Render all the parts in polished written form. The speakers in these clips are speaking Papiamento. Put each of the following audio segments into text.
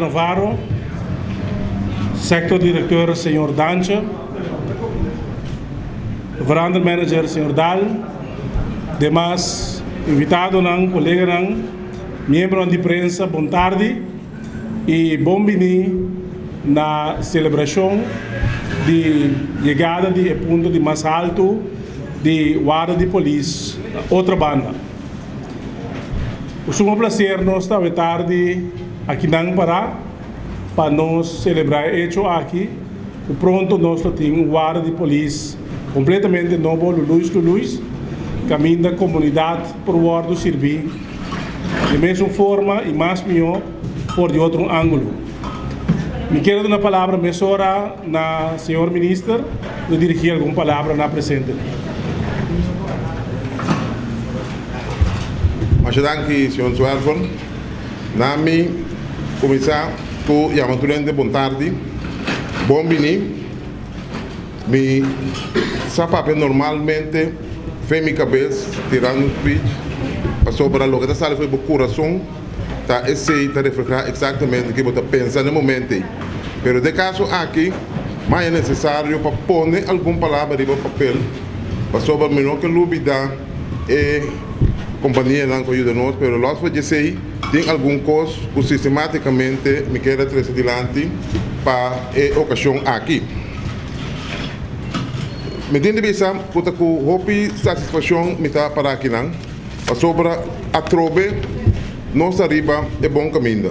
Navarro, sectordirecteur señor Dantje, verandermanager señor Daal, demas invitadonan, coleganan, miembronan di prensa, bon tardi y bon bini na celebracion di yegada di e punto di mas halto di warda di polis na Otrabanda. Ku sumo plaser nos ta awe tardi akinan pará pa nos selebrá e echo aki ku pronto nos lo tin un warda di polis kompletamente nobo Luluis Luluis kaminda komunidat por wòrdu sirbí di mesun forma i mas mihó for di otro un ángulo. Mi kier a duna palabra mesora na señor Minister lo dirigí algun palabra na presente. Masha danki señor Zwerver. Na mi kuminsá ku yama tur hende bon tardi, bon bini. Mi sa papia normalmente fen mi kabes tirando un speech pasobra loke ta sali for di bo kurason ta esei ta reflehá eksaktamente ke bo ta pensa na e momento ei. Pero den e kaso aki mas e nesesario pa pone algun palabra riba papel pasobra mi no ke lubida e kompanianan ku a yuda nos, pero lòs for di esei tin algun kos ku sistematikamente mi kier a trese dilanti pa e okashon aki. Mi tin di bisa ku ta ku hopi satisfakshon mi ta para akinan pasobra atrobe nos ta riba e bon kaminda.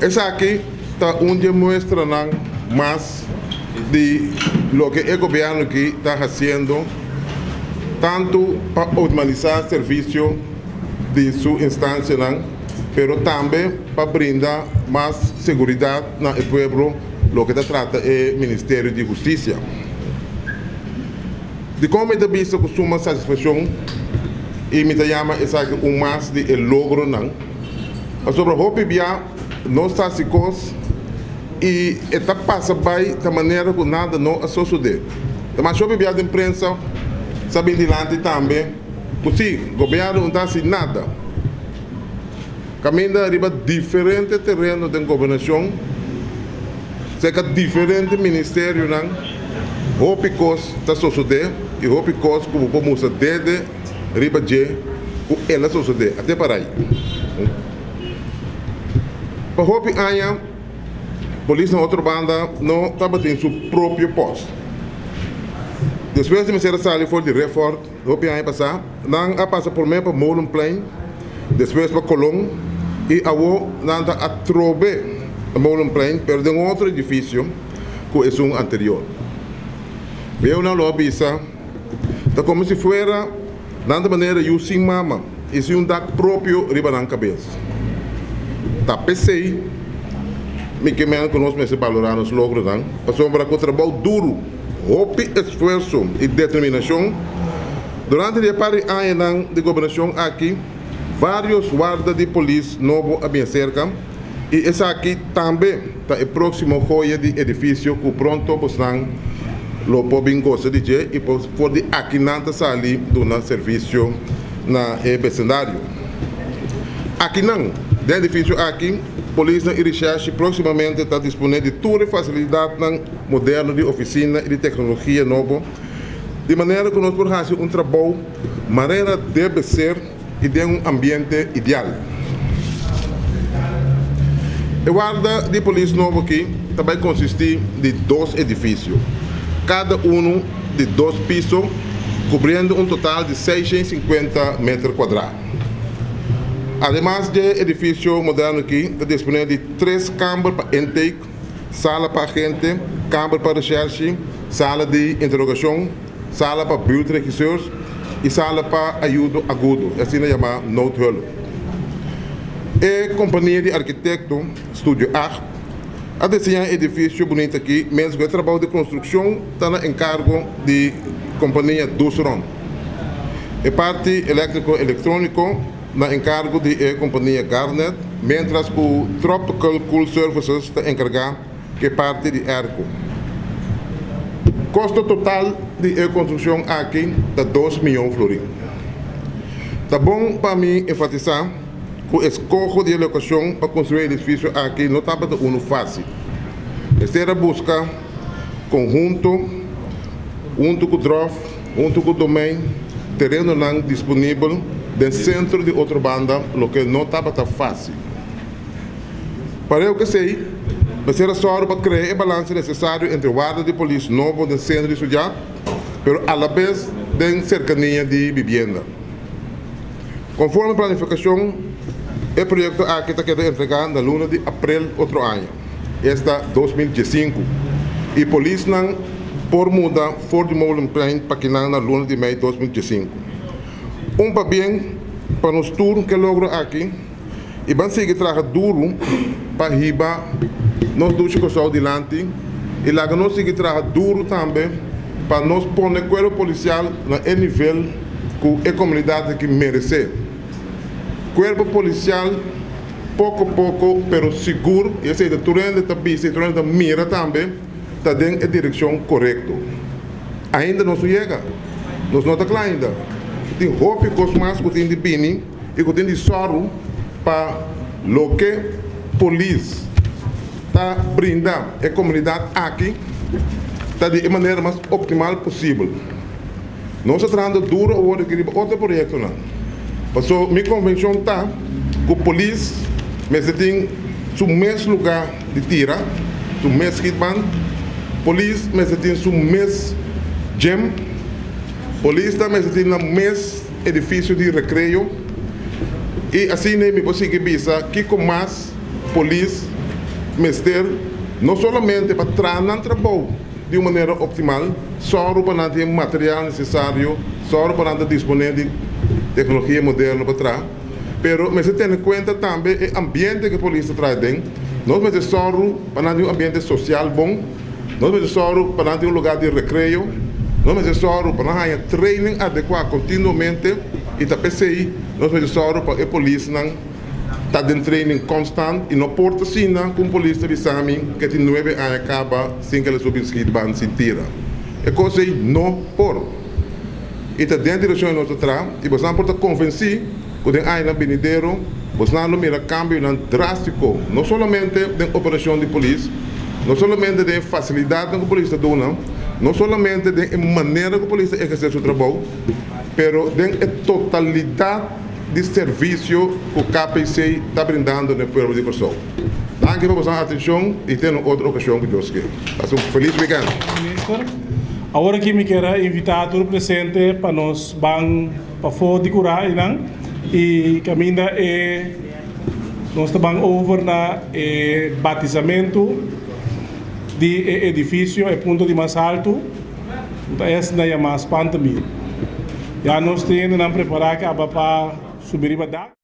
Esaki ta un di e muestranan mas di loke e gobièrnu aki ta hasiendo tantu pa optimalisá servisio di su instansianan pero tambe pa brinda mas seguridat na e pueblo loke ta trata e Ministerio di Hustisia. Dikon mi ta bisa ku suma satisfakshon i mi ta yama esaki un mas di e logronan? Pasobra hopi bia nos ta hasi kos i e ta pasa bai ta manera ku nada no a sosodé. Ta mas hopi bia den prensa sa bin dilanti tambe ku si gobièrnu no ta hasi nada. Kaminda riba diferente tereno den gobernashon, serka diferente ministerionan, hopi kos ta sosodé i hopi kos ku bo por mustra dede riba dje ku el a sosodé. Ate parai. Pa hopi aña polis na otro banda no tabatin su propio pòst. Despues di mester a sali for di Refort hopi aña pasá, nan a pasa promé pa Molenplein, despues pa Colon i awo nan ta atrobe na Molenplein pero den otro edifisio ku esun anterior. Bieunan lo a bisa ta komo si fuera nan ta manera yu sin mama i sin un dak propio riba nan kabes. Ta p'esei mi ke men ku nos mester balorá nos logronan, pasobra ku trabou duru, hopi esfuerso i determinashon, durante di e par di añanan di gobernashon aki, vários warda di polis nobo a bin aserka i esaki tambe ta e próksimo hoya di edifisio ku pronto bosnan lo por bin gosa di dje i por for di aki nan ta sali duna servisio na e besindario. Akinan, den edifisio aki, polisnan i rishèrshi próksimamente ta disponé di tur e fasilidatnan moderno di ofisina i di teknologia nobo, di manera ku nos por hasi un trabou manera debe ser i den un ambiente ideal. E warda di polis nobo aki ta bai konsistí di dos edifisio, kada unu di dos piso, kubriendo un total di 650 meter kuadrá. Ademas dje edifisio moderno aki ta disponé di tres kamber pa intake, sala pa agente, kamber pa reshèrshi, sala di interogashon, sala pa buurtregisseurs i sala pa ayudo agudo, e asina yamá noodhulp. E kompania di arkitekto Studio 8 a diseñá e edifisio bunita aki mens ku e trabou di konstrukshon ta na enkargo di kompania Dusron. E parti eléktriko elektróniko na enkargo di e kompania Garnet, miéntras ku Tropical Cool Services ta enkargá ku e parti di airco. Kosto total di e konstrukshon aki ta 2 miyon florin. Ta bon pa mi enfatisá. ku eskoho di e lokashon pa konstruí e edifisio aki no tabata unu fásil. Mester a buska konhunto huntu ku Drof, huntu ku Domein, terenonan disponibel den sentro di Otrobanda, loke no tabata fásil. Pareu ku esei, mester a sòru pa krea e balansa nesesario entre warda di polis nobo den sentro di siudat, pero alabes den serkania di bibienda. Konforme planifikashon, e proyekto aki ta keda entregá na luna di aprel otro aña, esta 2015, i polisnan por muda for di Molenplein pa kinan na luna di mei 2015. Un pabien pa nos tur ku e logro aki i ban sigui traha duru pa hiba nos dushi Kòrsou dilanti i laga nos sigui traha duru tambe pa nos pone kuerpo polisial na e nivel ku e komunidat aki meresé. Kuerpo polisial poko poko pero sigur, i esei ta tur hende ta bisa i tur hende ta mira tambe, ta den e direkshon korekto. Ainda nos no yega, nos no ta kla ainda. Tin hopi kos mas ku tin di bini. I ku tin di sòru pa loke polis ta brinda e komunidat aki ta di e manera mas optimal posibel. Nos ta trahando duru awor aki riba otro proyektonan. Paso mi konvenshon ta ku polis mester tin su mes lugá di tira, su mes schietband, polis mester tin su mes gym, polis ta mester tin nan mes. Edifisio di rekreo i asina mi por sigui bisa kiko mas polis mester no solamente pa traha nan trabou di un manera optimal, sòru pa nan tin e material nesesario, sòru pa nan ta disponé di teknologia moderno pa traha, pero mester tene kuenta tambe e ambiente ku e polis ta traha aden. Nos mester sòru pa nan tin un ambiente sosial bon. Nos mester sòru pa nan tin un lugá di rekreo. Nos mester sòru pa nan haña training adekuá kontinuamente i ta p'esei nos mester sòru pa e polisnan ta den training konstant i no por ta asina ku un polis ta bisa mi ku e tin nuebe aña kaba sin ku el a subi un schietband sin tira. E kos ei no por. I ta den direkshon ei nos ta traha i bosnan por ta konvensí ku den añanan binidero bosnan lo mira kambionan drástiko no solamente den operashon di polis, no solamente den e fasilidatnan ku polis ta duna, no solamente den e manera ku polis ta ehersé su trabou, pero den e totalidat di servisio ku KPC ta brindando na e pueblo di Kòrsou. Danki pa boso atenshon i te na un otro okashon ku Dios ke. Pasa un felis wikènt. Minister, awor aki mi kier a invitá tur presente pa nos ban pafó di kurá einan i kaminda e nos ta ban over na e batisamentu di e edifisio, e punto di mas haltu, ku ta esna yamá Spantemir. Ya nos tin hendenan prepará kaba pa subi riba dak.